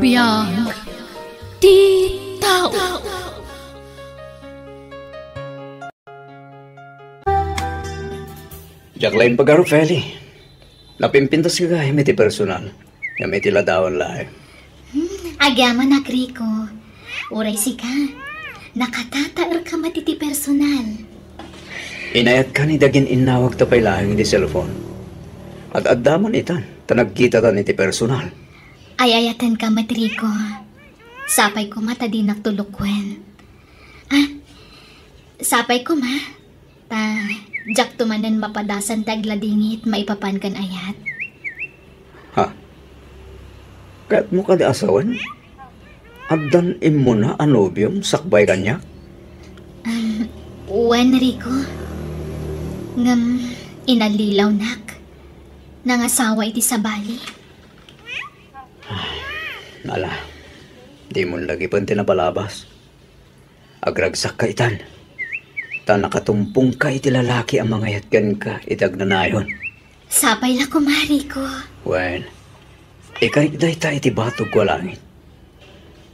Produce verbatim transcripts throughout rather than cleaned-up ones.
Biag ti tao. Diak laeng pagarup, Feli. Napimpintas ka gayam iti personal. Ngem iti ladawan laeng. Hmm, agyamanak, Rico. Uray sika, nakatataerka met iti personal. Inayatkan idi agin-innawagta pay laeng iti cellphone. Ad-adda man itan, ta nagkitatan iti personal. Ay-ayatenka met, Rico. Sapay koma ta dinak tulokuen. Ah, sapay koma. Ta, diakto manen mapadasan ti agladingit maipapan ken ayat. Ha? Kayatmo kadi a sawen? Addan immuna a nobiom sakbay kaniak? Um, wen, Rico. Ngem inallilawnak. Nangasawa iti sabali. Ala, dimon lagipen ti napalabas. Agragsakka itan, ta nakatumpongka iti lalaki a mangayat kenka iti agnanayon. Sapay la koma, Rico. Wen, ikarik dayta iti batogko a langit.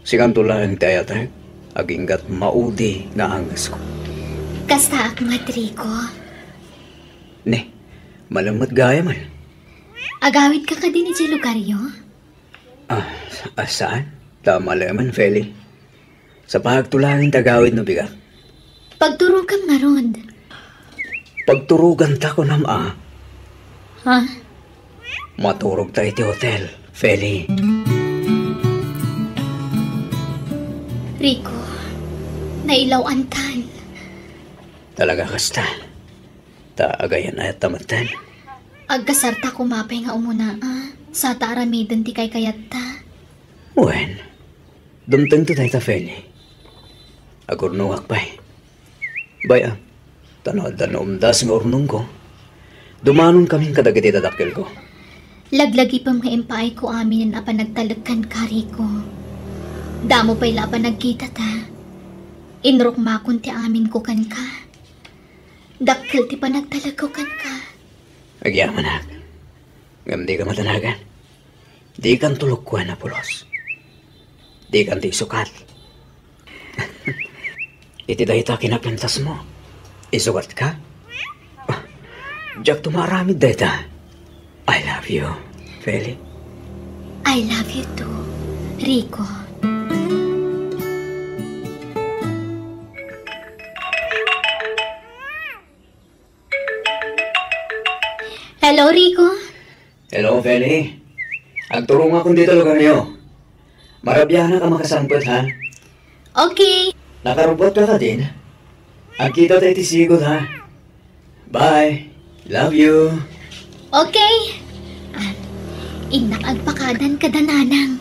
Sikanto laeng ti ayatek, aginggat maudi nga angesko. Kastaak met, Rico. Ne, malem met gayamen. Agawidka kadin idiay lugaryo? Ah, sa-, ah, saan? Ta malemen, Feli. Sa pagtulagan ta gawid no bigat. Pagturogam ngarud. Pagturoganta kunam a. Ha? Maturogta iti hotel, Feli. Rico, nailaw-antan. Talaga kasta. Ta agayan-ayatta metten. Agkasarta koma pay nga umuna, a, sata aramiden ti kaykayatta. Wen, dumtengto dayta, Feli. Agurnongak pay. Bay-am, ta no adda naumdas nga urnongko, dumanonkamin kadagiti dadakkelko. Laglagipem nga impaayko aminen a panagtalek kenka, Rico. Damo pay la a panagkitata. Inrukmakon ti aminko kenka. Dakkel ti panagtalekko kenka. Agyamanak. Ngem dika madanagan. Dikan tulokuen a pulos. Dikan ti isukat. Iti dayta kinapintasmo, isukatka? Ah, diakto maaramid dayta. I love you, Feli. I love you too, Rico. Hello, Rico. Hello, Feli. Agturongakon dita lugaryo. Marabianak a makasangpet, ha? Okay. Nakarubbuatka kadin? Agkitata iti sigud, ha? Bye. Love you. Okay. Ah, innak agpakadan kada nanang.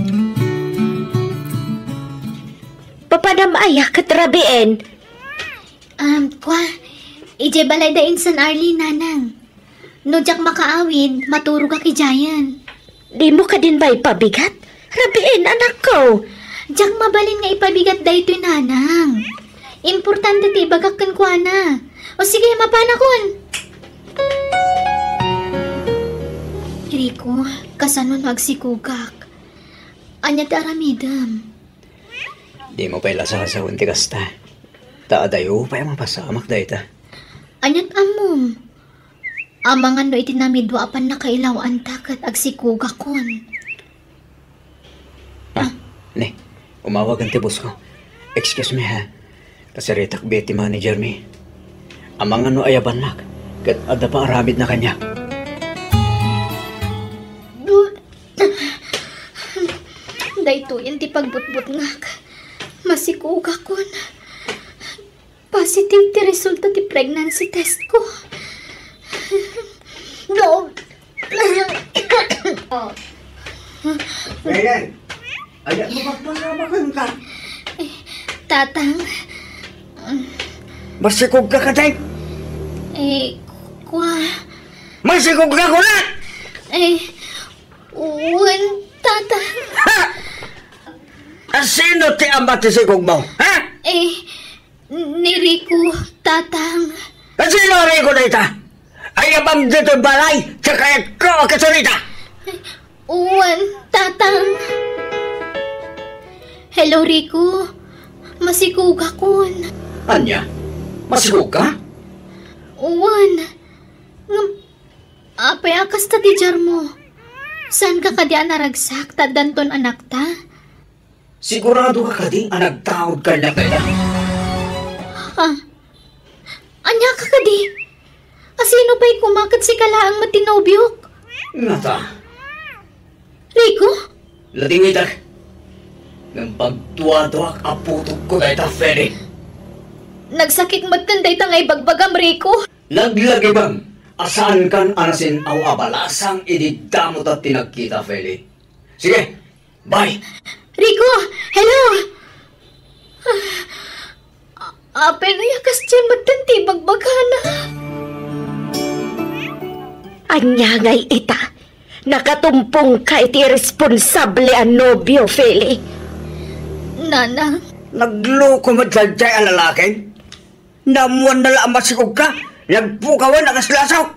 Papanam aya ket rabiin? Um, kwa, idiay balay da insan Arlene, nanang. No diak makaawid, maturogak idiayen. Dimo kadin maipabigat? Rabiin, anakko. Diak mabalin nga ipabigat daytoy, nanang. Importante ti ibagak kenkuana. O sige, mapanakon. Rico, kasano no agsikogak? Ania ti aramidem? Dimo pay la sasawen ti kasta. Ta adayo pay a mapasamak dayta. Aniat ammom? Amangan no iti namidua a pannakailaw-anta ket agsikogakon. Ah, ne, umawagen ti boss ko. Excuse me, ha. Kasaritak biit ti manager mi. Amangan no ayabannak ket adda paaramidna kaniak. Daytoyen ti pagbutbutngak. Masikogakon. Positive ti resulta ti pregnancy test ko. No. Brian, ania, mapagpasamakan ka? Eh, Tatang. Masikog ka, Katay? Eh, kwa. Masikog ka, kuna! Eh, wen, Tatang. Ha? Asino ti ama ti sikog mo? Ha? Eh, ni Rico, Tatang. Asino a Rico dayta? Ayabam ditoy balay, ta kayatko a kasarita. Wen, Tatang. Hello, Rico. Masikugakon. Ania? Masikugka? Wen. Ngem, apay a kasta ti diarmo? Saanka kadi a naragsak ta addanton anakta? Sigurado ka kadi a nagtaud kaniak dayta? Ha? Ania ka kadi? Asino pay koma ket sika laeng met ti nobiok? Ngata? Rico? Ladingitek. Ngem pagduaduak a putokko dayta, Feli. Nagsakit metten dayta nga ibagbagam, Rico. Naglagipem a saankan a nasin-aw a balasang idi damo ta ti nagkita, Feli. Sige, bye. Rico, hello! Apay no yakas metten ti ibagbagana? Ania ngay ita? Nakatumpongka iti irresponsable a nobio, Feli. Nanang. Nagloko met daydiay a lalaki. Naammoanna la a masikugka. Nagpukawen a kas lasok.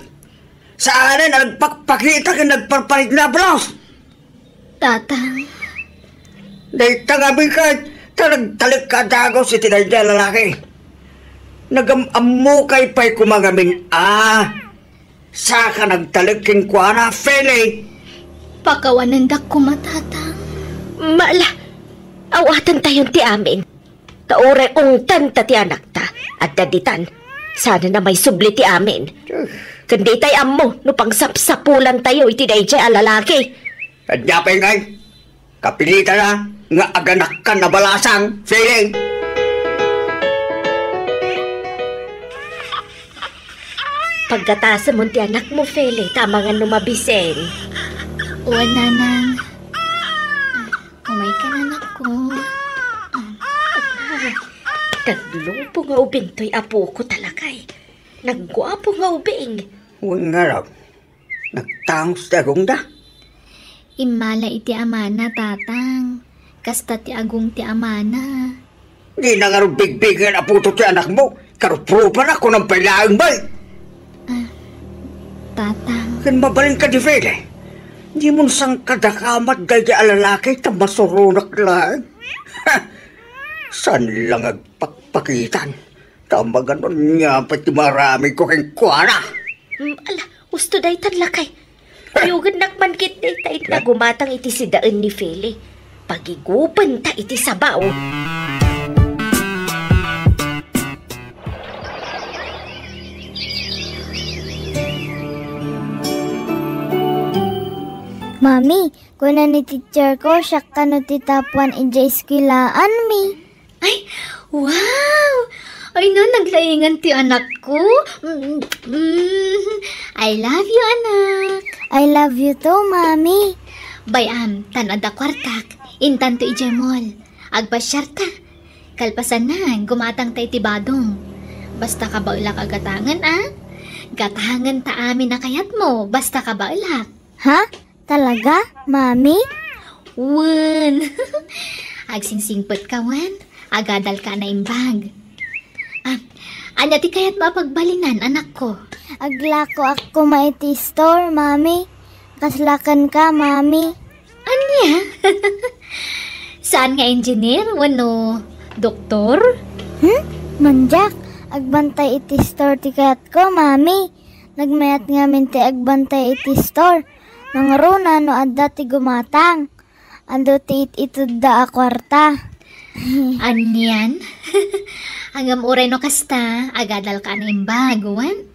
Saanen a nagpakpakita ken nagparparit na pulos. Tatang. Dayta ngamin ket ta nagtalekka a dagus iti daydiay a lalaki. Nagam-ammokay pay koma ngamin a saka nagtalek kenkuana, Feli. Pakawanendak koma, Tatang. Mala, awatentayon ti amin. Ta uray ungtanta ti anakta, adda ditan. Saan a maisubli ti amin. Ken ditay ammo no pangsapsapulantayo iti daydiay a lalaki. Ania pay ngay? Kapilitana nga aganakkan a balasang, Feli. Paggatasemon ti anakmo, Feli, ta amangan no mabisen. Wen, Nanang. Umayka, anakko. Naglupo nga ubing toy apoko, talakay. Nagguapo nga ubing. Wen ngarud, nagtangos ti agongda. Immala iti amana, Tatang. Kasta ti agong ti amana. Dina ngarud bigbigen a puto ti anakmo. Karuprupa na, kunam pay laeng, bay. Ah, Tatang. Ken mabalin kadi, Feli. Dimon sangkadakamat daydiay a lalaki ta masuronak laeng. Ha! Saan la nga agpakpakitan? Ta amangan no ania pay ti maaramidko kenkuana. Mm, ala, husto daytan, lakay. Kuyogennak man ketdi ta inta gumatang iti sidaen ni Feli. Pagigupenta iti sabaw. Mami, kuna ni teacher ko, siak kano ti top one idiay eskwelaanmi. Ay, wow! Ay na, naglaingan ti anakko. Mm, mm. I love you, anak. I love you too, Mami. Bay-am, tan adda kuartak. Intanto idiay mall. Agpasiarta. Kalpasanna, gumatangta iti badong. Basta kabaelak a gatangen, a? Gatangenta amin a kayatmo, basta kabaelak. Ha? Talaga, Mami? Wen. Agsingsingpetka, wen? Agadalka a naimbag. Ah, ania ti kayatmo a pagbalinan, anakko? Aglakoak koma iti store, Mami. Kasla kenka, Mami. Ania? Saan nga engineer wenno doktor? Hmm? Mandiak, agbantay iti store ti kayatko, Mami. Nagmayat ngamin ti agbantay iti store. Nangruna no adda ti gumatang. Adu ti it-itedda a kuarta. Anian? Ngem uray no kasta, agadalka a naimbag, wen?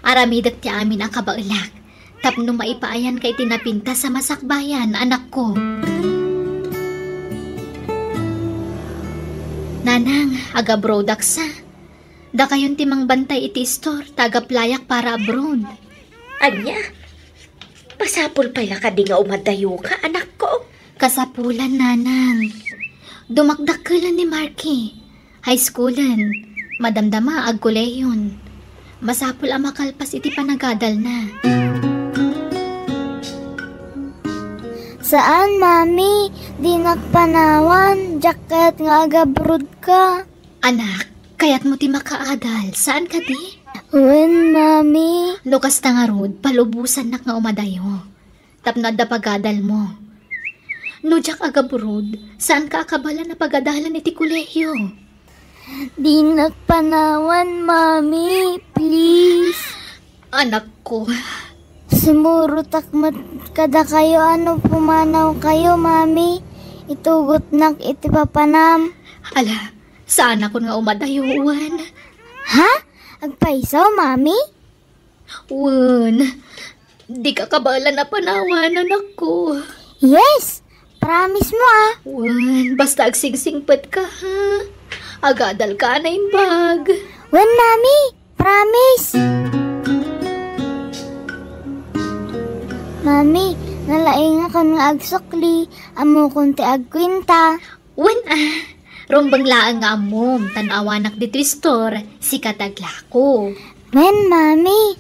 Aramidek ti amin a kabaelak. Tapno maipaayanka iti napintas a masakbayan, anakko. Nanang, agabroadaksa. Dakayon ti mangbantay iti istor, ta agaplayak para abroad. Ania? Masapul pay la kadi nga umadayoka, anakko? Kasapulan, nanang. Dumakdakkelan ni Marky. High schoolen. Madamdama, agkolehion. Masapul a makalpas iti panagadalna. Saan, Mami. Dinak panawan. Diak kayat nga agabroad ka. Anak, kayatmo ti makaadal, saan kadi? Wen, Mami. No kasta ngarud, palubosannak nga umadayo. Tapno adda pagadalmo. No diak agabroad, saanka a kabaelan a pagadalan iti kolehiyo? Dinak panawan, Mami. Please. Anakko. Sumurotak met kadakayo a no pumanawkayo, Mami. Itugotnak iti papanam. Ala, saanakon nga umadayo, wen. Ha? Agpayso, Mami? Wen, dika kabaelan a panawan, anakko. Yes, promise mo, ah. Wen, basta agsingsingpetka, ha? Agadalka a naimbag. Wen, Mami, promise. Mami, nalaingakon nga agsukli, ammokon ti agkuenta. Wen, ah, rumbeng laeng nga ammom, ta no awanak ditoy store, sika ti aglako. Wen, Mami.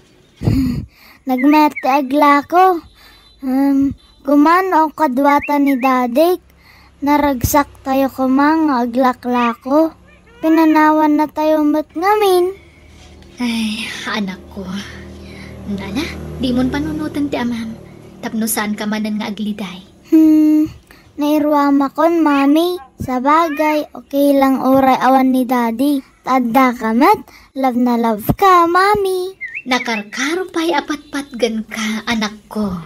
Nagmayat ti aglako. Um, kumano kaduata ni Dadik? Naragsaktayo koma nga aglaklako. Pinanawannatayo met ngamin. Ay, anakko. Ala, dimon panunoten ti amam. Tapno saanka manen nga agliday. Hmm, nairuamakon, Mami. Sabagay, okay lang uray awan ni Daddy. Ta addaka met, love na love ka, Mami. Nakarkaro pay a patpatgenka, anakko.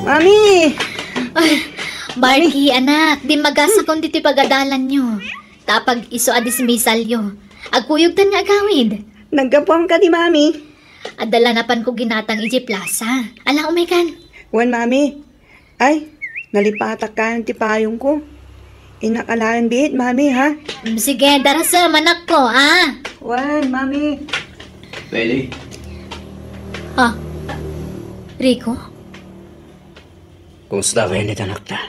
Mami! Ay, Marky, anak, dimmagasakon ditoy pagadalanyo. Ta apag-isu a dismisalyo. Agkuyogtan nga agawid. Naggapuam kadi, Mami? Adda la napanko ginatang idiay plaza. Ala, umaykan. Wen, Mami. Ay, nalipatak kayon ti payongko. Innak alaen biit, Mami, ha? Mm, sige, darasem, anakko, ah. Wen, Mami. Feli. Ah, Rico? Kumusta kayo ni tanakta?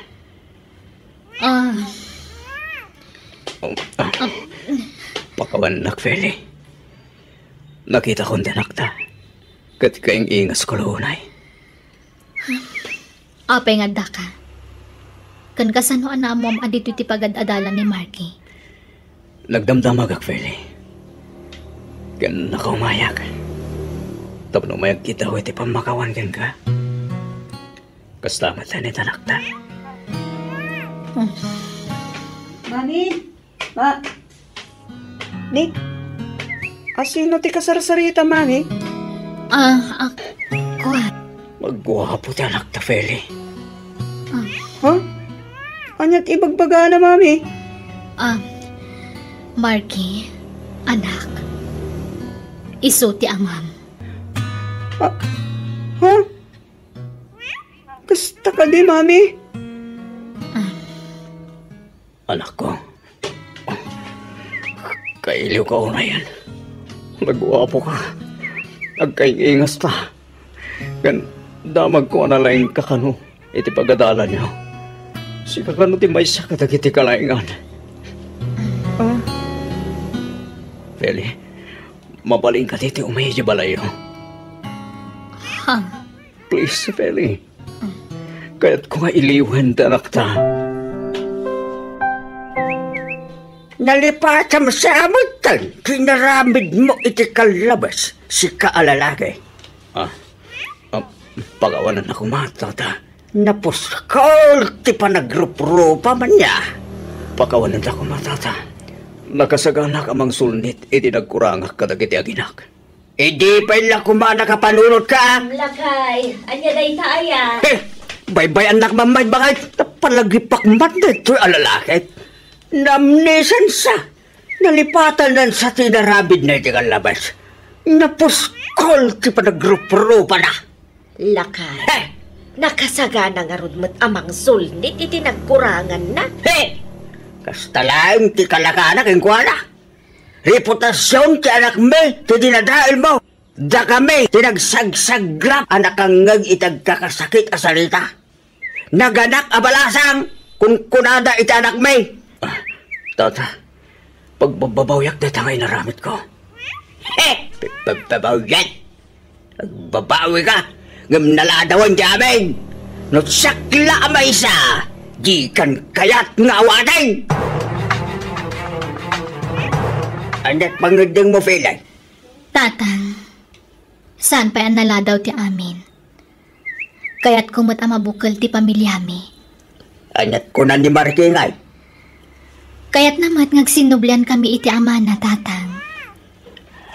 Ah. Oh, ah. Pakawannak, Feli. Nakitakon ti anakta. Ket kaing-ingas ko la unay. Apay nga addaka? Ken kasano a naammoam a ditoy ti pagad-adalan ni Marky? Nagdamdamagak, Feli. Ken nakaumayak. Tapno mayagkitayo iti pammakawan kenka. Kasta met ni tanakta. Mami? Ma-, Ni? Asino ti kasarsarita, Mami? Ah, ako. Magguapo ti anakta, Feli. Ah. Ha? Ania ti ibagbagana, Mami? Ah, Marky, anak. Isu ti amam. Ah, ha? Kasta kadi, Mami? Ah. Anakko, kailiwka unayen. Nagguapoka. Agkaing-ingasta. Ken damagko a nalaingka kano iti pagadalanyo. Sika kano ti maysa kadagiti kalaingan. Ah. Feli, mabalinka ti, ti umay iti balayyo. Ha? Please, Feli. Kayatko nga iliwen ti anakta. Nalipatam sa amutan ti inaramidmo iti kallabas, sika a lalaki. Ah, ah, pakawananna koma, tata. Napuskol ti panagruprupa man ya. Pakawananna koma, tata. Nakasaganak a mangsulnit iti nagkurangak kadagiti aginak. Idi pay la koma nakapanunotka. Lakay, ania dayta aya? Eh, baybay-annak man, baybay. Napalagipak man daytoy a lalaki. Naamnesansa. Nalipatan sa ti inaramidna iti kallabas. Napuskol ti panagruprupa na. Lakay. Eh! Nakasagana ngarud met a mangsulnit iti nagkuranganna. He! Kasta laeng ti kalakana kenkuana. Reputasion ti anakmi ti dinadaelmo. Dakami ti nagsagsagrap a nakangngeg iti agkakasakit a sarita. Naganak a balasang kunkunada iti anakmi. Ah, tata, pagbabawyak dayta nga inaramidko. He! Pagbabawyak? Agbabawika, ngem naladawan ti amin. No siak la a maysa, dikan kayat nga awaten. Ania't pangngeddengmo, Felay? Tatang, saan pay a naladaw ti amin. Kayatko met a mabukel ti pamiliami. Ania't kuna ni Marikingay? Kayatna met nga agsinnubliankami iti amana, Tatang.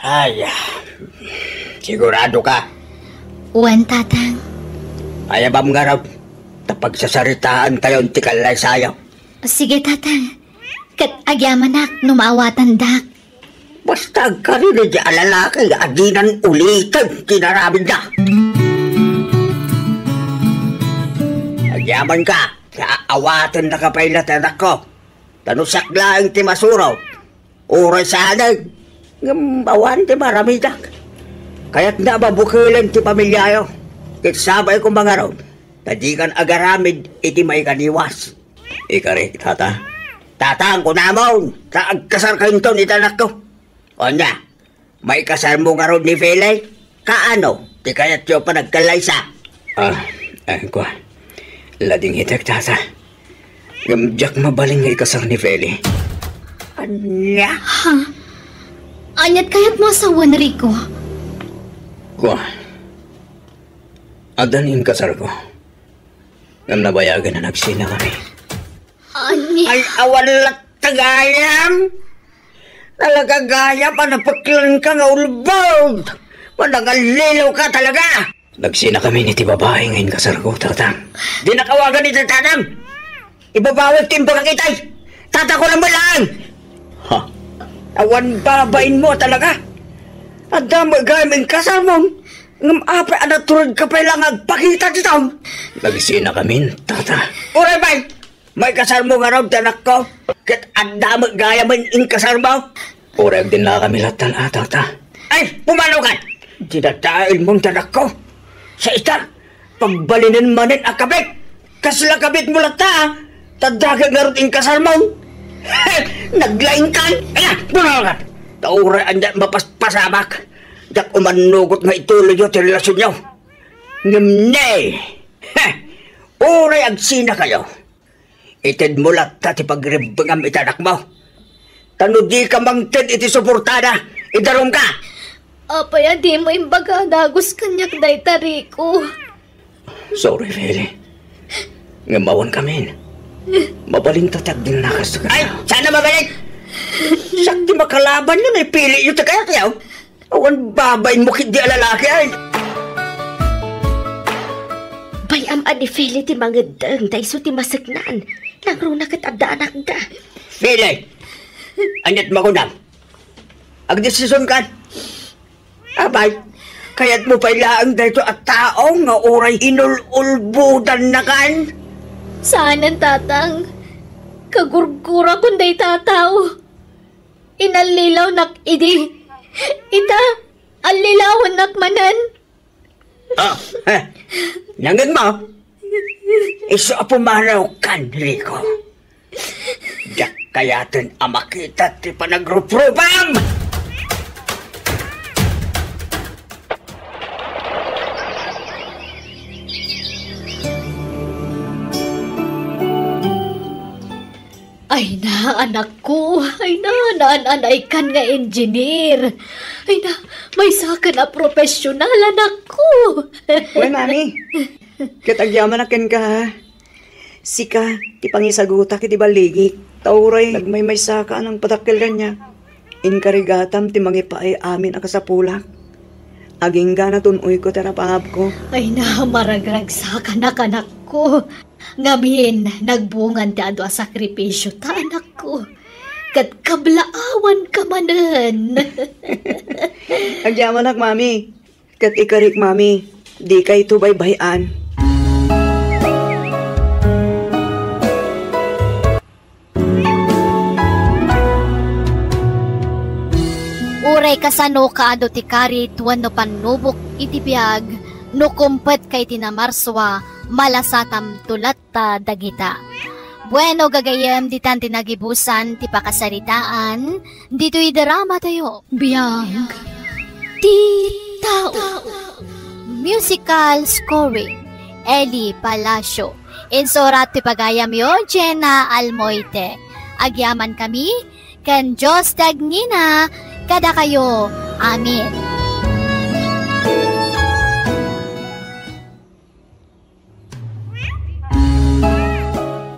Ay, ah, sigurado ka? Wen, Tatang. Ayabam ngarud, ta pagsasaritaantayon ti kallaysayo. Sige, Tatang. Ket agyamanak no maawatandak. Basta agkarina di a lalaki nga adinan uliten ti inaramidna. Agyamanka, ta aawatennaka pay latta, anakko. Ta no siak laeng ti masurot, uray saanen, ngem awan ti maaramidak. Kayatna a mabukelen ti pamiliayo. Ket sabay koma ngarud, ta dikan agaramid iti maikaniwas. Ikarik, tata. Tatang, kunamon, ta agkasarkayonton iti anakko. Ania, maikasarmo ngarud ni Felay? Kaano ti kayatyo a panagkallaysa? Ah, ah, kua. Ladingitek, tata. Ngem diak mabalin nga ikasar ni Felay. Ania? Ha? Ania't kayatmo a sawen, Rico? Kua. Adda ni inkasarko. Ngem nabayagen a nagsinakami. Ania? Ay, awan latta gayam. Talaga gayam a napeklanka nga ulbod. Manangallilaw ka talaga. Nagsinakami iti babai nga inkasarko, tatang. Dinak awagan iti tatang. Ibabawag ti imbagak itay. Tatako lang laeng. Ha? Awan babainmo talaga. Adda met gayam inkasarmon. Ngem apay a naturedka pay la nga agpakita ditoy? Nagsinakamin, tata. Uray pay, maikasarmo ngarud ti anakko, ket adda met gayam inkasarmo. Uray agdinnakami latta, tata. Ay, pumanaw kan! Dinadaelmon ti anakko. Sa ita, pagbalinen manen a kabit. Kasla kabitmo latta, a. Ta dagiti ngarud inkasarmon. Naglaingkan. Aya, bunawagan. Ta uray ania mapaspasamak. Diak umannugot nga ituloyyo ti relasionyo. Ngem ne. Uray agsinakayo. Itedmo latta ti pagribbengam iti anakmo. Ta no dika mangted iti suportana, idarumka. Apay a dimo imbaga a dagus kaniak dayta, Rico? Sorry, Feli. Ngem awan kamin. Mabalinta ti agdinnakas. Ay, saan a mabalin? Siak ti makalabanyo no ipiliyo ti kayatyo. Awan babainmo ketdi a lalaki, ay. Bay-am a ni Feli ti mangeddeng ta isu ti maseknan. Nangruna ket adda anakda. Feli! Ania't makunam? Agdesisionkan? Apay, kayatmo pay laeng daytoy a tao nga uray inul-ulbodannakan? Saanen, tatang. Kagurgurakon dayta a tao. Inallilawnak idi. Ita, allilawennak manen. Ah, eh, nangngegmo? Isu a pumanawkan, Rico. Diak kayaten a makita ti panagruprubam! Ay na, anakko. Ay na, naan-anaykan nga engineer. Ay na, maysakan a profesional, anakko. Uy, mami. Ket agyamanak kenka, ha? Sika, ti pangisagutak iti balligik. Ta uray, nagmaymaysaka a nangpadakkel kaniak. Inkarigatam ti mangipaay amin a kasapulak. Agingga natun-oyko ti arap-arapko. Ay na, maragragsakanak, anakko. Ngamin, nagbungan ti adu a sakripisio ta, anakko. Ket kablaawanka manen. Agyamanak, mami. Ket ikarik, mami. Dikayto baybay-an. Uray kasano kaadu ti karit wenno pannubok iti biag, no kumpetka iti namarsua, malasatamto latta dagita. Bueno, gagayyem, ditan ti nagibusan ti pakasaritaan ditoy dramatayo. Biag ti tao. Musical scoring, Eli Palacio. Insurat ti pagayamyo, Jenna Almoite. Agyamankami, Ken Dios ti agnina kadakayo. Amen.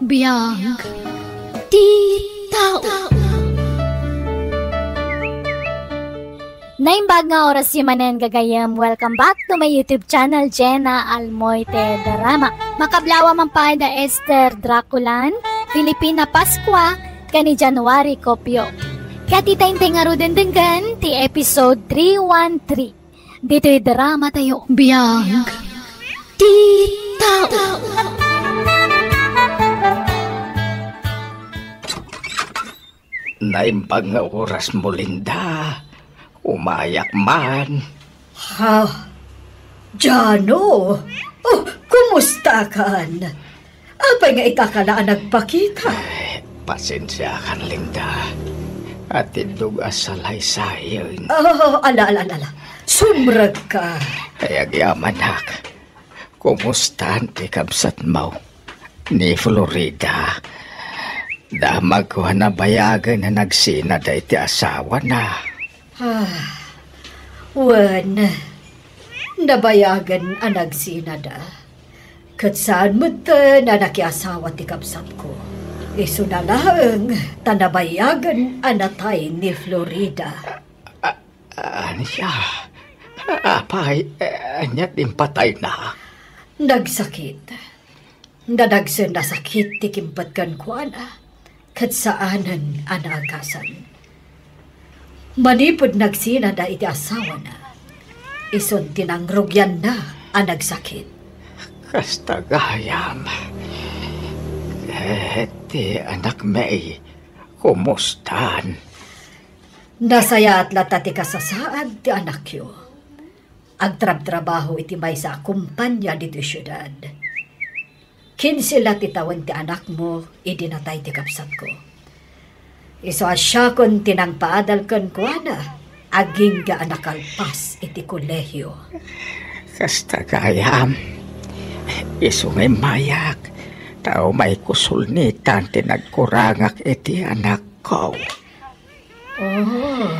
Biag ti tao. Naimbag nga oras manen, gagayem. Welcome back to my YouTube channel, Jenna Almoite Drama. Makablaaw man pay da Esther Draculan, Filipina Pascua, ken ni January Copio. Ket ita intay ngaruden denggen ti episode three one three. Ditoy drama tayo, Biag ti Tao. Naimbag nga oras mo, Linda. Umayak man. Ha? Jano? Oh, kumusta kan? Apay nga ita ka la a nagpakita? Ay, pasensiakan, Linda. Atiddog a salaysayen. Oh, ala, ala, ala, ala. Sumrek ka. Ay, agyamanak. Kumustan ti kabsatmo? Ni Florida. Damagko a nabayagen a nagsinada iti asawana. Ah, wen, nabayagen a nagsinada. Ket saan metten a nakiasawa ti kabsatko. Isuna laeng ta nabayagen a natay ni Florida. A-, ania? Apay, ania ti impatayna? Nagsakit. Nadagsen a sakit ti kimpet kenkuana, ket saanen a naagasan. Manipud nagsinada iti asawana, isun ti nangrugianna a nagsakit. Kasta gayam. Eh, ti anakmi, kumustan? Nasayaat latta ti kasasaad ti anakyo. Agtrabtrabaho iti maysa a kompania ditoy siudad. Kinse la ti tawen ti anakmo idi natay ti kabsatko. Isu a siakon ti nangpaadal kenkuana agingga a nakalpas iti kolehio. Kasta gayam, isu nga immayak, ta umayko sulnitan ti nagkurangak iti anakko. Oh,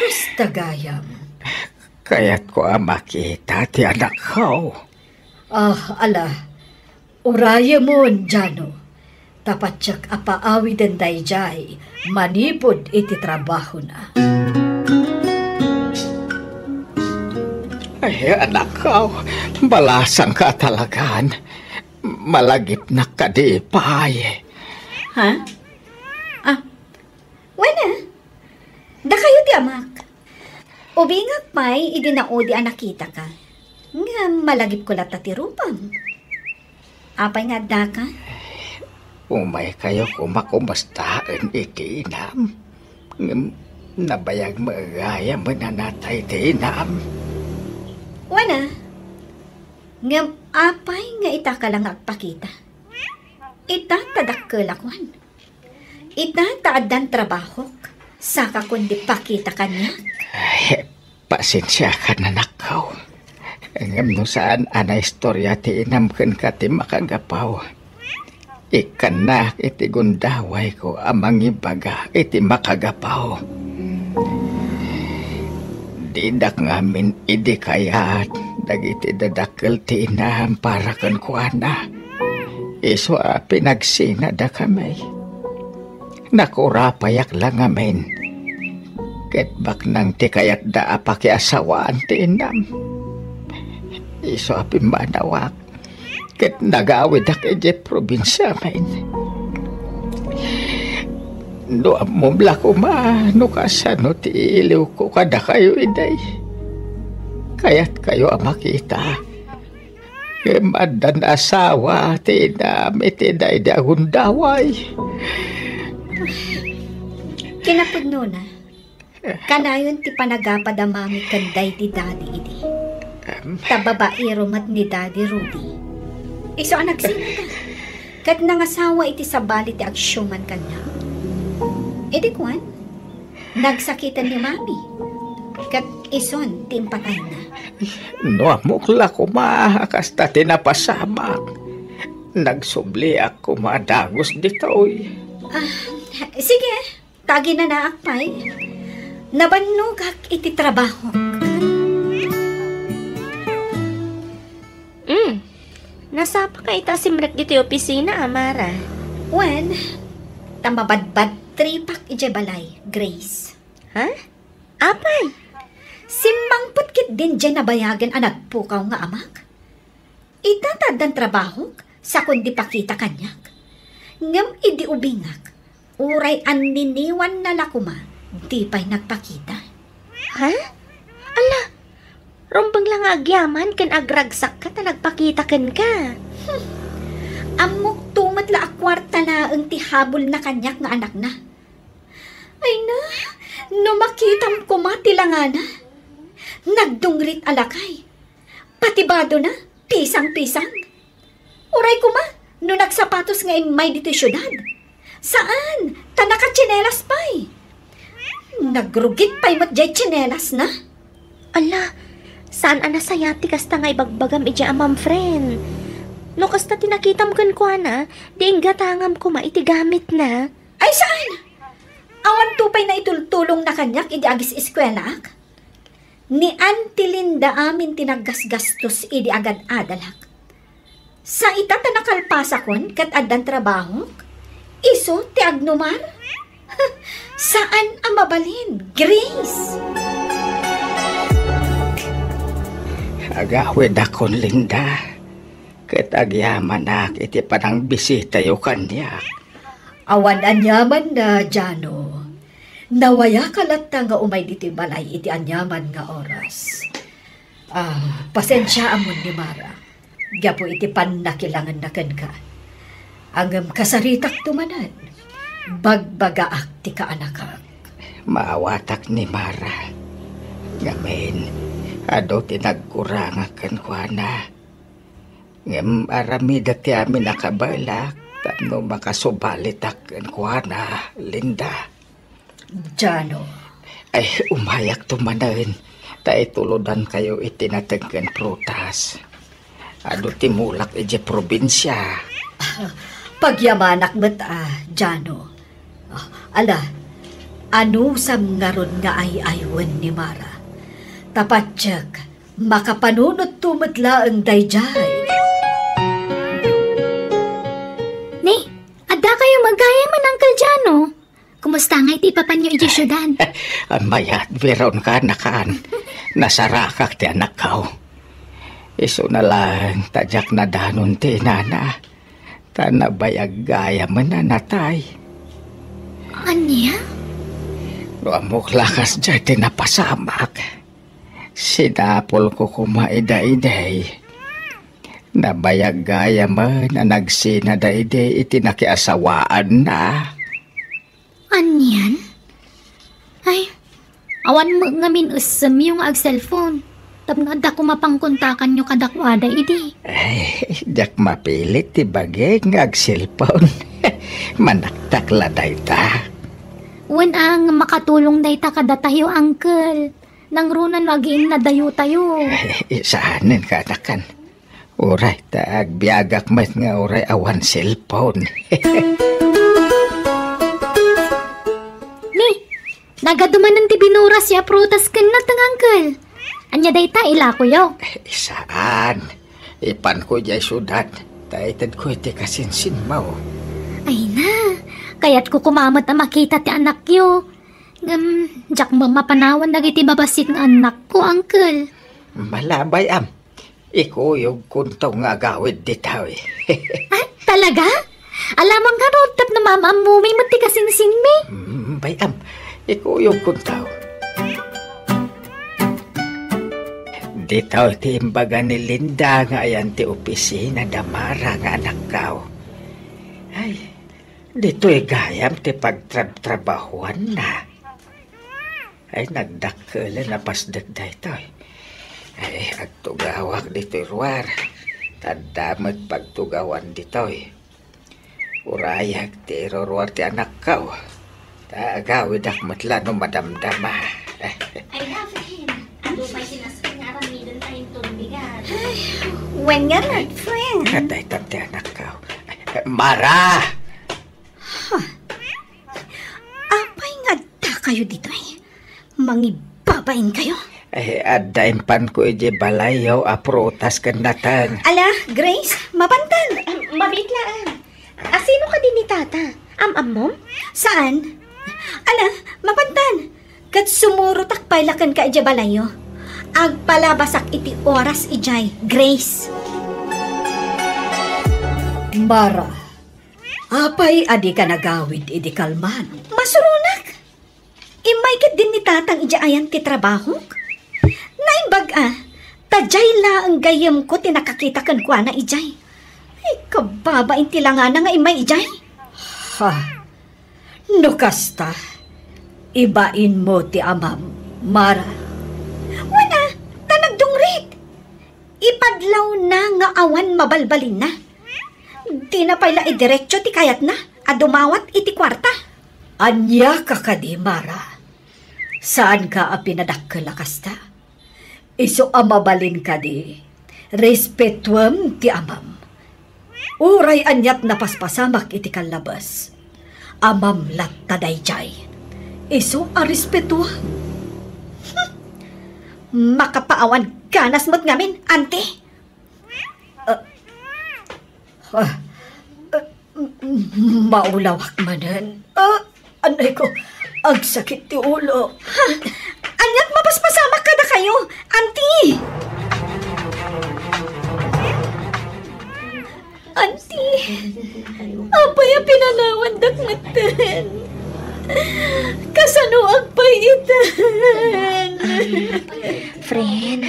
kasta gayam. Kayatko a makita ti anakko. Ah, ala, urayemon, Jano. Ta patiek a paawiden daydiay manipud iti trabahona. Ay, anakko, balasangka talagan. Malagipnak kadi pay. Ha? Ah, wen a, dakayo ti amak. Ubingak pay idi naudi a nakitaka. Ngem malagipko latta ti rupam. Apay nga addaka? Umaykayo koma kumustaen iti inam. Ngem nabayag met gayam a natay ti inam. Wen a, ngem apay nga ita ka la nga agpakita? Ita ta dakkelak, wen. Ita ta addan trabahok, sakakon di pakita kaniak. Ay, pasensiakan, anakko. Ngem no saan a naistorya ti inam kenka ti makagapaw, ikkannak iti gundawayko a mangibaga iti makagapaw. Didak ngamin idi kayat dagiti dadakkel ti inam para kenkuana. Isu a pinagsinadakami. Nakurapayak la ngamin. Ket baknang ti kayatda a pakiasawaan ti inam. Isu a pimmanawak ket nagawidak idiay probinsiamin. No ammom la koma no kasano ti iliwko kadakayo idi. Kayatkayo a makita. Ngem addan asawa ti inam iti daydi a gundaway. Kinapudnona, kanayon ti panagapa da Mami ken daydi Daddy idi. Em. Ta babaero met ni Daddy Rudy. Isu a nagsinada. Ket nangasawa iti sabali ti agsiuman kaniak. Idi kuan, nagsakiten ni Mami. Ket isun ti impatayna. No ammok la koma a kasta ti napasamak, nagsubliak koma a dagus ditoy. Ah, sige. Ta aginanaak pay, nabannogak iti trabahok. Mm. Nasapa ka ita simrek ditoy opisina, Amara? Wen, ta mabadbadtripak idiay balay, Grace. Ha? Apay? Simmangpet ketdin diay nabayagen a nagpukaw nga amak? Ita ta addan trabahok, sakon di pakita kaniak. Ngem idi ubingak, uray anniniwanna la koma, di pay nagpakita. Ha? Ala, rumbeng la nga agyaman ken agragsakka ta nagpakita kenka. Hmm. Ammok to met la a kuarta laeng ti habulna kaniak nga anakna. Ay na, no makitam koma ti langana. Nagdungrit a lakay. Pati badona, pisang-pisang. Uray koma, no nagsapatos nga immay ditoy siudad. Saan, ta nakatsinelas pay. Nagrugit pay met diay tsinelasna. Ala, saan a nasayaat ti kasta nga ibagbagam idiay amam, friend. No kasta ti nakitam kenkuana, di inggatangam koma iti gamitna. Ay, saan? Awan to pay naitultulongna kaniak idi agis-eskuelaak? Ni Auntie Linda amin ti naggasgastos idi agad-adalak. Sa ita ta nakalpasakon ket addan trabahok? Isu ti agnumar? Saan a mabalin, Grace? Agawidakon, Linda, ket agyamanak iti panangbisitayo kaniak. Awan aniamanna, Jano. Nawayaka latta nga umay ditoy balay iti aniaman nga oras. Ah, pasensiaam ni Mara gapu iti pannakilangenna kenka. Ngem kasaritakto manen, bagbagaak ti kaanakak. Maawatak ni Mara. Ngamin, adu ti nagkurangak kenkuana. Ngem aramida ti amin a kabaelak tapno makasubalitak kenkuana, Linda. Jano. Ay, umayakto manen, ta itulodankayo iti nateng ken prutas. Adu ti mulak idiay probinsia. Pagyamanak met a, Jano. Ah, ala, anusam ngarud nga ay-aywen ni Mara? Ta patiek, makapanunotto met laeng daydiay. Ni, adda kayo met gayam, Uncle Jano? Kumusta ngay ti ipapanyo idiay siudad? Mayat, biron ka, nakan. Nasarakak ti anakko. Isuna laeng ta diak nadanon ti inana. Ta nabayag gayamen a natay. Ania? No ammok la kasdiay ti napasamak. Sinapulko koma ida idi. Nabayag gayamen a nagsina daydi iti nakiasawaanna. Anian? Ay, awan met ngamin essemyo nga ag-cellphone. Tapno adda koma pangkontakanyo kadakuada idi. Ay, diak mapilit ti bagik nga ag-cellphone. Manaktak la dayta. Wen a, nga makatulong dayta kadatayo, uncle. Nangruna no agiinnadayotayo. Ay, saanen, kanakan. Uray ta agbiagak met nga uray awan cellphone. Ni, nagadu manen ti binurasyo a prutas ken nateng, uncle. Ania dayta, ilakoyo? Saan. Ipanko idiay siudad, ta itedko iti kasinsinmo. Ay na, kayatko koma met a makita ti anakyo. Ngem, diak met mapanawan dagiti babassit nga annakko, uncle. Malabay, am. Ikuyogkonto nga agawid ditoy. Ah, talaga? Alamang ngarud tapno maam-ammomi met ti kasinsinmi. Mm, bay-am, ikuyogkonto. Ditoy ti imbaga ni Linda nga ayan ti opisina da Mara nga anakko. Ay, ditoy gayam ti pagtrabtrabahuanna. Ay, nagdakkelen a pasdek daytoy. Ay, agtugawak ditoy ruar. Ta adda met pagtugawan ditoy. Urayak ti iruruar ti anakko. Ta agawidak met la no madamdama. Ay, David, adu pay sinaskat nga aramiden ta inton bigat. Wen nga, my friend. Kadaytan ti anakko. Mara! Huh. Apay kayo ditoy. Mangibabain kayo. Eh, adda impanko iti balayyo a prutas ken nateng. Ala, Grace, mapantan. Ah, mabitlaan. Asino kadi ni Tata? Am-ammom? Saan? Ala, mapantan. Ket sumurotak pay la kenka idiay balayyo. Agpalabasak iti oras idiay, Grace. Mara, apay a dika nagawid idi kalman? Masuronak. Immay ket din ni Tatang idiay ayan ti trabahok. Naimbag a, ta diay laeng gayyemko ti nakakita kenkuana idiay. Ay, kababain ti langana nga immay idiay. Ha? No kasta, ibainmo ti amam, Mara. Wen a, ta nagdungrit. Ipadlawna nga awan mabalbalinna. Dina pay la idiretso ti kayatna a dumawat iti kuarta. Ania ka kadi, Mara? Saanka a pinadakkel a kasta? Isu a mabalin kadi, respetuem ti amam. Uray aniat napaspasamak iti kallabes, amam latta daydiay. Isu a respetuem. Hmm. Makapaawan ganas met ngamin, Auntie. Ah, ah, ah, m-, m-, maulawak manen. Ah, anay ko, agsakit ti ulo. Ha? Aniat mapaspasamak kadakayo, Auntie? Auntie, apay a pinanawandak metten? Kasanoak pay itan? Friend,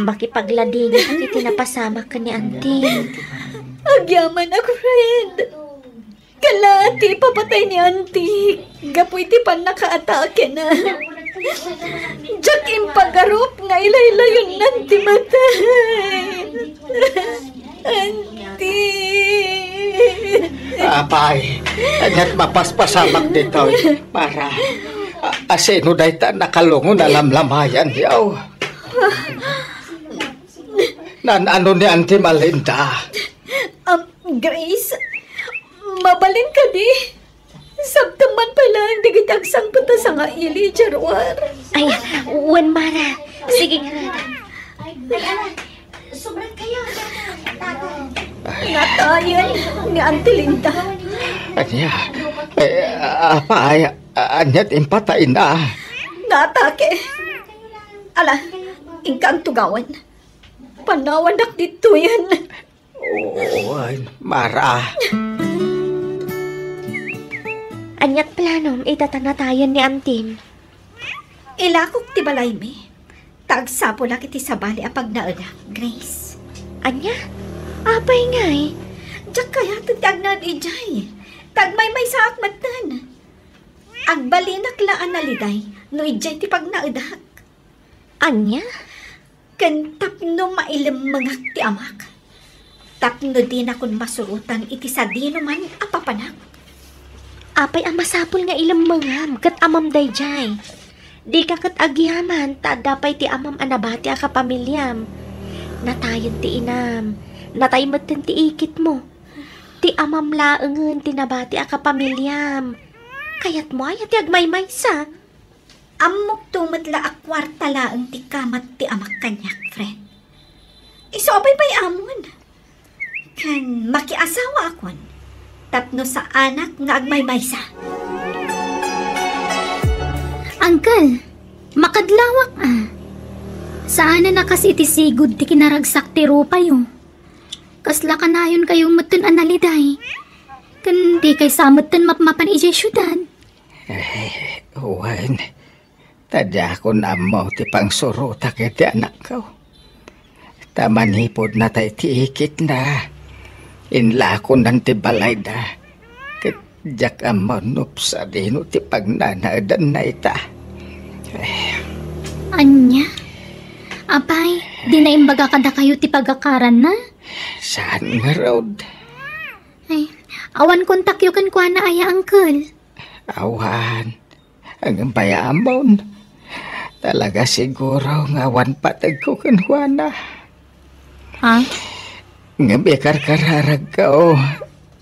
makipagladingit iti napasamak ken ni Auntie. Agyamanak, friend. Kala ti ipapatay ni Auntie gapu iti pannakaatakena. Diak impagarup nga ilaylayonnan ti matay. Auntie. Apay, aniat mapaspasamak ditoy, Mara? A-, asino dayta nakalungon a lamlamayan, yaw? Nan-ano ni Auntie Malinda? Um, Grace, mabalin kadi? Sabtem man pay laeng dagiti agsangpet a sangaili idiay ruar. Ay, wen, Mara. Sige ngarud. Ay, ala, subrat kayo. Natayen ni Auntie Linda. Ania? Eh, apay, aniat impatayna? Naatake. Ala, inka tugawen. Panawandak ditoyen. Wen, Mara. Aniat planom ita ta natayen ni Auntie? Ilakok ti balaymi, ta agsapulak iti sabali a pagnaedak, Grace. Ania? Apay ngay? Diak kayaten ti agnaed idiay, ta agmaymaysaak metten. Agbalinak la a naliday no idiay ti pagnaedak. Ania? Ken tapno mailemmengak ti amak, tapno dinakon masurotan iti sadinoman a papanak. Apay a masapul nga ilemmengam ket amam daydiay? Dika ket agyaman ta adda pay ti amam a nabati a kapamiliam. Natayen ti inam, natay metten ti ikitmo. Ti amam laengen ti nabati a kapamiliam. Kayatmo aya ti agmaymaysa? Ammokto met la a kuarta laeng ti kamat ti amak kaniak, friend. Isu a paypay-amon. Ken makiasawaakon tapno saanak nga agmaymaysa. Uncle, makadlawak a. Saanen a kas iti sigud ti kinaragsak ti rupayo. Kasla kanayon kayo metten a naliday. Ken di kay sa metten mapmapan idiay siudad. Eh, wen, ta diakon ammo ti pangsurotak iti anakko. Ta manipud natay ti ikitna, inlakonan ti balayda. Ket diak ammo no sadino ti pagnanaedanna ita. Eh. Ania? Apay, di na imbaga kadakayo ti pagakaranna? Saan ngarud? Ay, awan kontakyo kenkuana aya, uncle? Awan. Ngem bay-amon. Talaga siguro nga awan pategko kenkuana. Ha? Ngem ikarkararagko,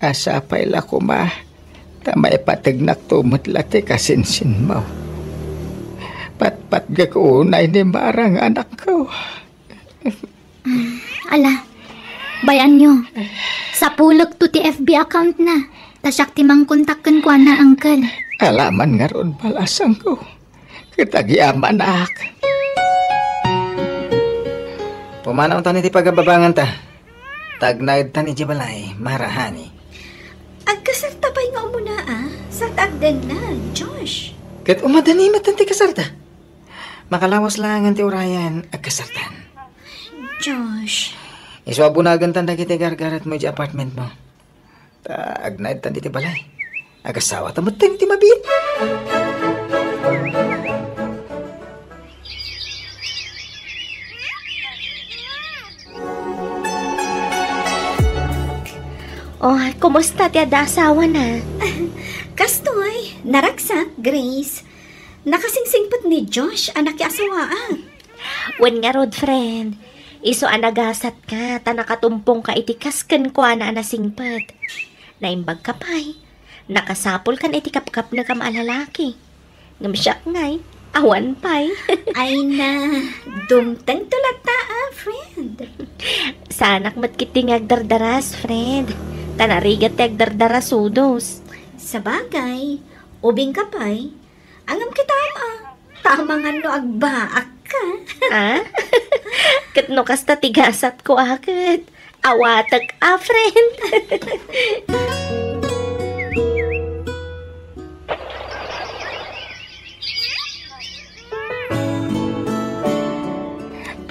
a sapay la koma ta maipategnakto met la ti kasinsinmo. Patpatgek unay ni Mara nga anakko. Ala, bay-anyo. Sapulekto ti F B account na. Ta siak ti mangkontak kenkuana, Uncle. Ala man ngarud, balasangko. Ket agyamanak. Pumanawtan iti pagababanganta. Tagnaedtan iti balay, Mara, honey. Agkasarta pay nga umuna, a? Sa ta agdennag, Josh. Ket umadani met ti kasarta. Makalawas laengen ti urayen, agkasartan. Josh. Isu a bunagentan dagiti gargaretmo iti apartmentmo. Ta agnaedtan iti balay. Agasawata met ti mabiit. Oh, kumusta ti adda asawana? Kastoy, naragsak, Grace. Nakasingsingpet ni Josh a nakiasawaak. Wen ngarud, friend, isu a nagasatka ta nakatumpongka iti kas kenkuana a nasingpet. Naimbagka pay, nakasapulkan iti kapkapnekam a lalaki. Ngem siak ngay, awan pay. Ay na, dumtengto latta a, friend. Saanak met ketdi nga agdardaras, friend. Ta narigat ti agdardarasudos. Sabagay, ubingka pay, Ngem kitam a, ta amangan no agbaakka. Ah? Ket no kasta ti gasatko a ket, awatek a, friend.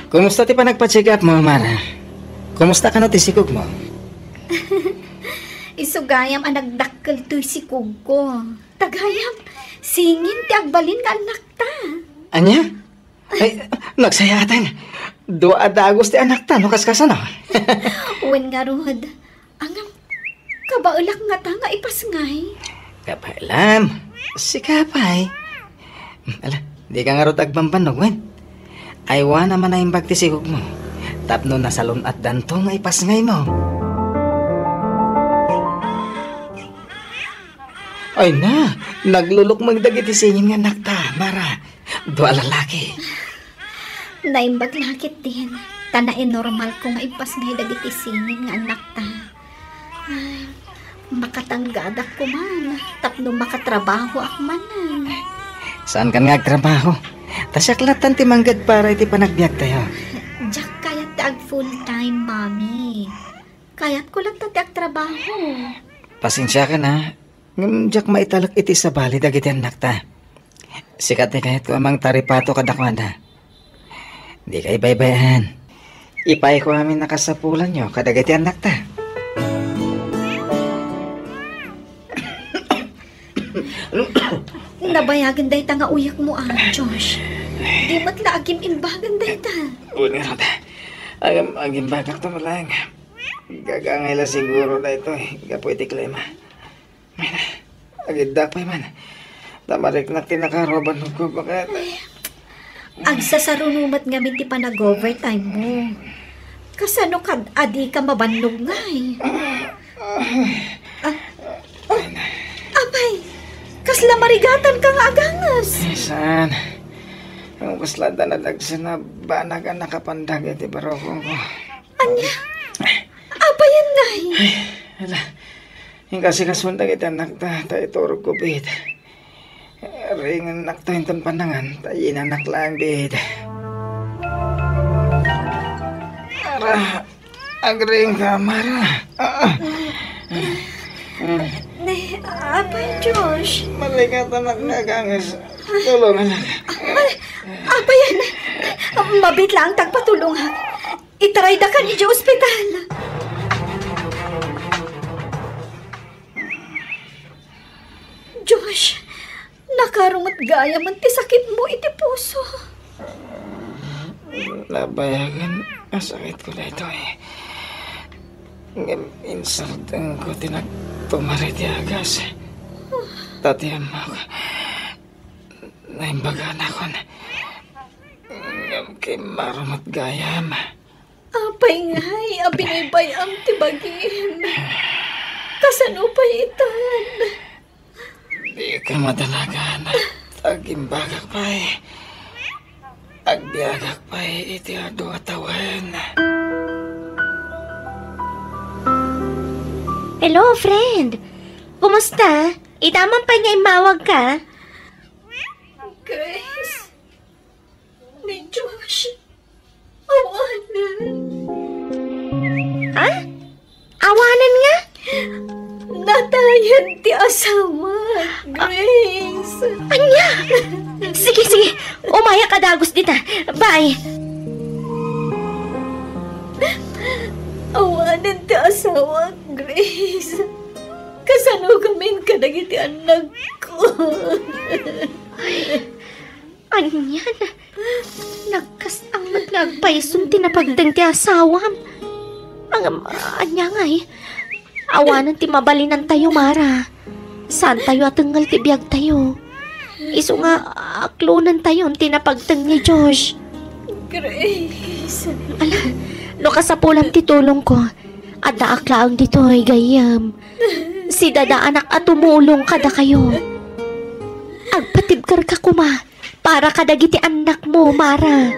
Kumusta ti panagpa-check up mo, Mara? Kumusta kano ti sikog mo? Isu gayam a nagdakkel toy sikogko. Ta gayam, singin ti agbalin nga annakta. Ania? Ay, nagsayaaten. Dua a dagus ti annakta, no kaskasano? Wen ngarud, ngem, kabaelak ngata nga ipasngay. Kabaelam, sika pay. Ala, dika ngarud agbambannog, wen? Aywan a manaimbag ti sikogmo tapno nasalun-atdanto nga ipasngaymo. Ay na, naglulukmeng dagiti singin nga annakta, Mara. Dua a lalaki. Naimbag la ketdin, ta nainormalko nga ipasngay dagiti singin nga annakta. Ay, makatanggadak koman tapno makatrabahoak manen. Saankan nga agtrabaho? Ta siak lattan ti manggad para iti panagbiagtayo. Diak kayat ti ag full time, Mommy. Kayatko latta ti agtrabaho. Pasensiakan a, ngem diak maitalek iti sabali dagiti annakta. Sika ti kayatko a mangtaripato kadakuada. Dika ibaybay-an. Ipayko amin a kasapulanyo kadagiti annakta. Nabayagen dayta nga uyekmo a, Josh. Di met la agim-imbagen dayta. Wen ngarud, agim-, agimbagakto met laeng. Gagangay la siguro daytoy gapu iti klima. Ay na, agiddak pay man. Ta mariknak ti nakaruaban ko baket. Agsasaruno met ngamin ti panag-overtime mo. Kasano kad a dika mabannog ngay? Ah, ah, apay, kasla marigatanka nga aganges? Ay, saan? Ang kasla da nadagsen a banag a nakapandag iti barokongko. Ania? Apayen ngay? Ay, ala. Inkasikason dagiti annakta, ta iturogko biit. Ringennakto inton pannangan, ta inanak laeng biit. Mara, agriingka, Mara. Ah, ah. Ne, apay, Josh. Malikatanak nga aganges. Tulonganak. Ay, apayen. Mabiit laeng ti agpatulongak. Itaraydakan idiay ospital. Josh, nakaro met gayamen ti sakitmo iti puso. Nabayagen a sakitko daytoy. Ngem insardengko ti nagtumar iti agas. Ta ti ammok, naimbaganakon. Ngem kimmaro met gayam. Apay ngay a binaybay-am ti bagim? Kasano pay itan? Dika madanagan. Agimbagak pay. Agbiagak pay iti adu a tawen. Hello, friend. Kumusta? Ita man pay nga immawagka? Grace, ni Josh, awanen. Ha? Awanen nga? Natayen ti asawa, Grace. Ania? Sige, sige. Umayak a dagus dita. Bye. Awanen ti asawa, Grace. Kasano gamin kadagiti annakko? Ay, anian? Nagkastang met nga agpayson ti napagteng ti asawam. Ang, ania ngay? Awanen ti mabalinantayo, Mara. Saantayo a tengngel ti biagtayo. Isu nga, aklonentayon ti napagteng ni Josh. Grace. Ala, no kasapulan ti tulongko, addaak laeng ditoy, gayyem. Sidadaanak a tumulong kadakayo. Agpatibkerka koma para kadagiti annakmo, Mara.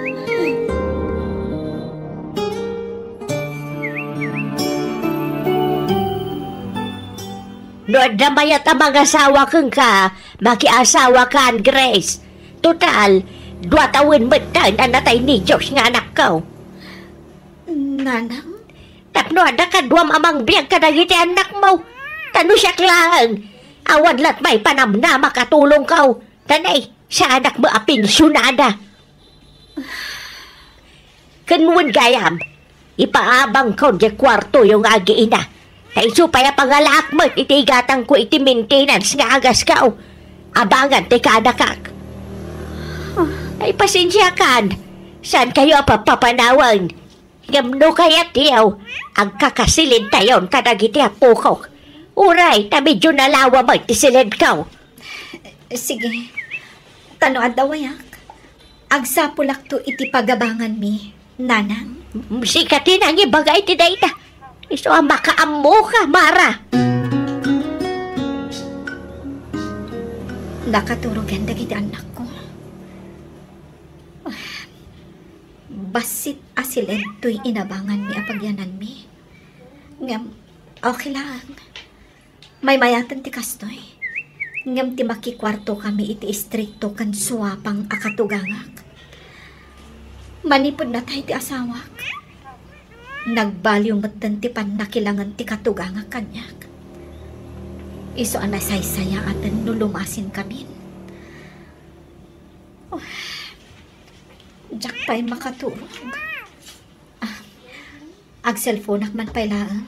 No adda mayat a mangasawa kenka, makiasawakan, Grace. Total, dua tawen metten a natay ni Josh nga anakko. Nanang? Tapno adda kaduam a mangbiag kadagiti annakmo. Ta no siak laeng, awan lat may panamnama katulongko. Ta nay, saanak met a pensionada. Ken wen gayam, ipaabangkon diay kuartoyo nga agiina. Ta isu pay a pangalaak met iti igatangko iti maintenance nga agasko. Abangan ti kaanakak. Ay, pasensiakan. Saankayo a papapanawen. Ngem no kayatyo, agkakasilidtayon kadagiti appokok. Uray, ta medio nalawa met ti silidko. Sige. Ta no adda wayak, agsapulakto iti pagabanganmi, Nanang. Sika ti nangibaga iti dayta. Isu a makaammoka, Mara. Nakaturogen dagiti annakko. Bassit a siled toy inabanganmi a pagyananmi. Ngem, okay lang. Maymayaten ti kastoy. Ngem ti makikuartokami iti istrikto ken suapang a katugangak. Manipud natay ti asawak, nagbaliw metten ti pannakilangen ti katugangak kaniak. Isu a nasaysayaaten no lumasinkamin. Oh, diak pay makaturog. Ah, agselfonak man pay laeng.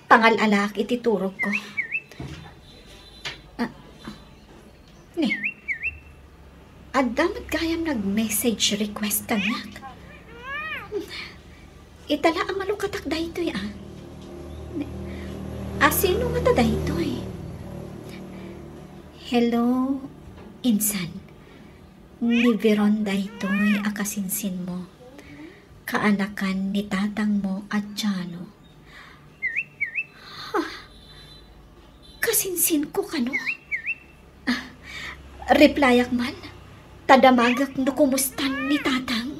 Pangal-alaak iti turogko. Ah, ni, adda met gayam nag-message request kaniak. Ita la a malukatak daytoy, ah. Ni, a sino ngata daytoy? Hello, insan. Ni Veron daytoy a kasinsinmo. Kaanakan ni tatangmo a Jano. Ha? Kasinsinko kano? Ah, replyak man. Ta damagek no kumustan ni tatang.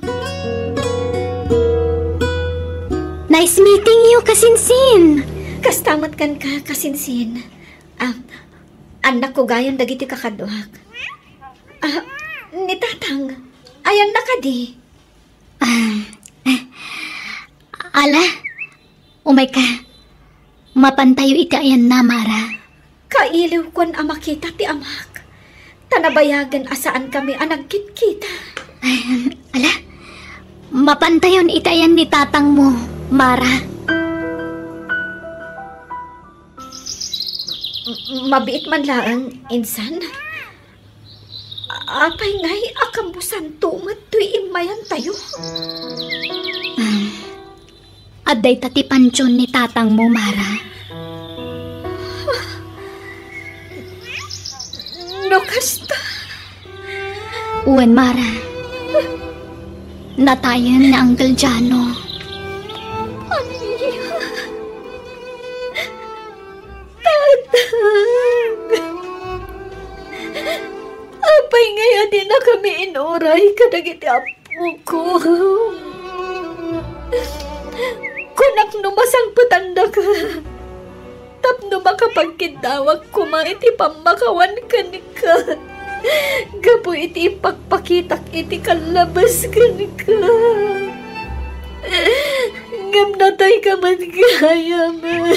Nice meeting you, kasinsin. Kasta met kenka, kasinsin. Ah, annakko gayam dagiti kakaduak. Ah, ni tatang, ayanna kadi? Ah, ah, ala, umayka. Mapantayo iti ayanna, Mara. Kailiwkon a makita ti amak. Ta nabayagen a saankami a nagkitkita. Ay, ala, mapantayon iti ayan ni tatangmo, Mara. M-, mabiit man laeng, insan. Apay ngay a kambusanto met toy immayantayo? Ah, adda ita ti pantion ni tatangmo, Mara. No kasta? Wen, Mara. Natayen ni Uncle Jano. Ania? Tatang! Apay ngay a dinakami inuray kadagiti ap-, Uko. Kunak no masangpetannaka tapno makapagkiddawak koma iti pammakawan kenka. Gapu iti ipakpakitak iti kallabes kenka. Ngem natayka met gayamen.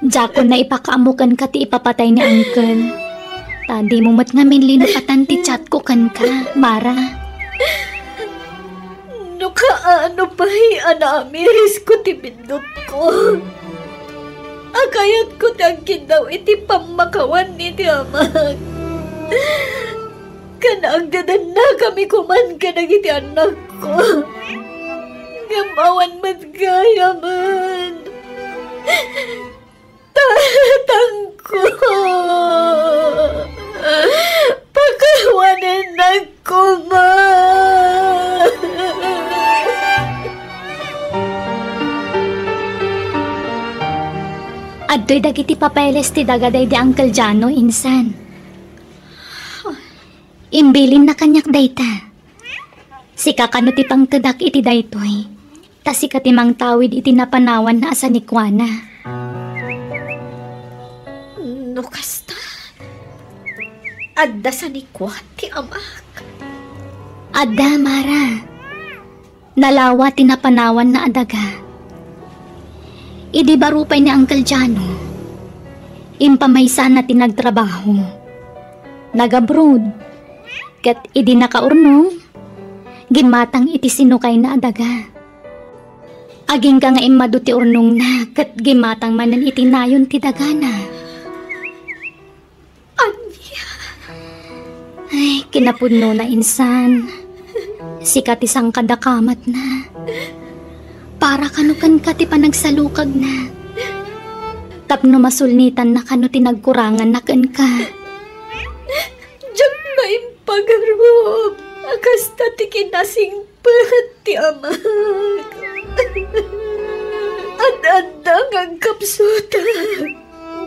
Diakon naipakaammo kenka ti ipapatay ni Uncle. Ta dimo met ngamin linapatan ti chatko kenka, Mara. No kaano pay a naamirisko ti biddutko, a kayatko ti agkiddaw iti pammakawan iti amak. Ken agdadannakami koman kadagiti annakko. Ngem awan met gayamen. Tatangko. Pakawanennak koma. Adtoy dagiti papeles ti daga daydi Uncle Jano, insan. Imbilinna kaniak dayta. Sika kano ti pangtedak iti daytoy, ta sika ti mangtawid iti napanawanna a sanikuana. No kasta, adda sanikua ti amak. Adda, Mara. Nalawa ti napanawanna a daga. Idi baro pay ni Uncle Jano, impamaysana ti nagtrabaho. Nagabroad. Ket idi nakaurnong, gimmatang iti sinukayna a daga. Agingga nga immadu ti urnongna ket gimmatang manen iti nayon ti dagana. Ania? Ay, kinapudnona insan. Sika ti sangkadakamatna. Para kano kenka ti panagsalukagna. Tapno masulnitanna kano ti nagkuranganna kenka. Diak maimpagarup a kasta ti kinasingpet ti amak. Ad-adda nga agkapsutak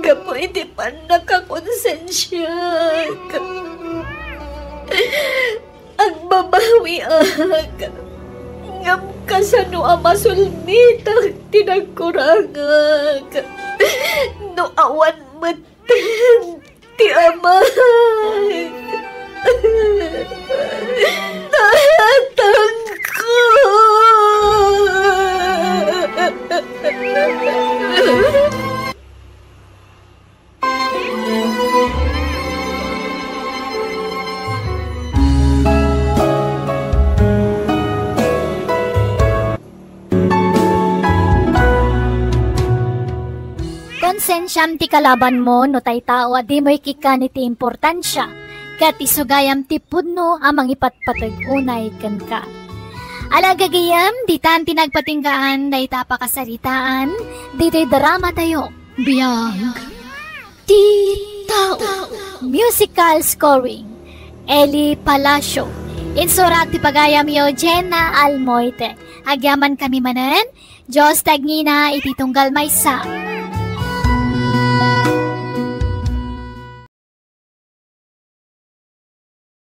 gapu iti pannakakonsensiak. Agbabawiak, ngem kasano a masulnitak ti nagkurangak no awan met ti amak. Tatangko. Konsensiam ti kalabanmo no tattao a dimo ikkan iti importansia, ket isugayam ti pudno a mangipatpateg unay kenka. Ala gagayem, ditan ti nagpatinggaan dayta a pakasaritaan, ditoy dramatayo. Biag ti tao. Musical scoring, Eli Palacio. Insurat ti pagayamyo, Jenna Almoite. Agyamankami manen, Dios ti agngina iti tunggal maysa.